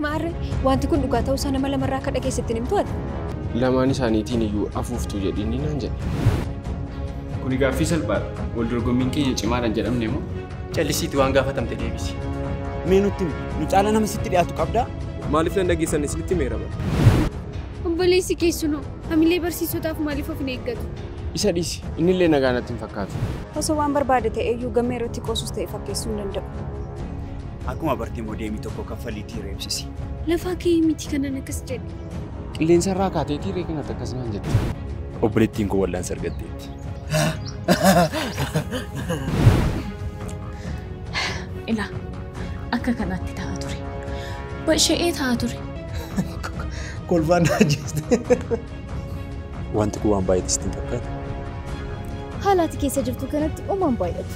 Maarree wanti kun dhugaa ta'uu isaa nama lamarraa akka dhageessetti himtu ati. Lamaan isaaniitiin iyyuu afuuftuu jedhini naan jedhe. Kuni gaaffii salphaadha. Wal dorgommiin keenya cimaadhaan jedhamne moo? Callisiitii waan gaafatamte deebisi. Mee nutti nu caala nama sitti dhiyaatu qabdaa? Maaliif nan dhageessan isinitti meerama? Obboleessi keessunoo hamilee barsiisotaaf maaliif of hin eeggatu? Isa dhiisi. Innillee nagaa natti hin fakkaatu. Osoo waan barbaade ta'e iyyuu gammee irratti qoosus ta'e fakkeessuu hin danda'u. Akkuma bartee moodeemii tokko kaffaliitii reebsisi. Lafaa kee miti kanan akkas jedhe. Qilleensarraa kaatee tiiree kanatti akkas naan jette. Obboleettiin koo wallaansa argatteetti. Ilaa akka kanatti taa'aa ture. Basha'ee taa'aa ture. Kolfaan ajjeeste. Wanti kun waan baay'eetti sitti hin fakkaatu. Haala ati keessa jirtu kanatti uumaan baay'atu.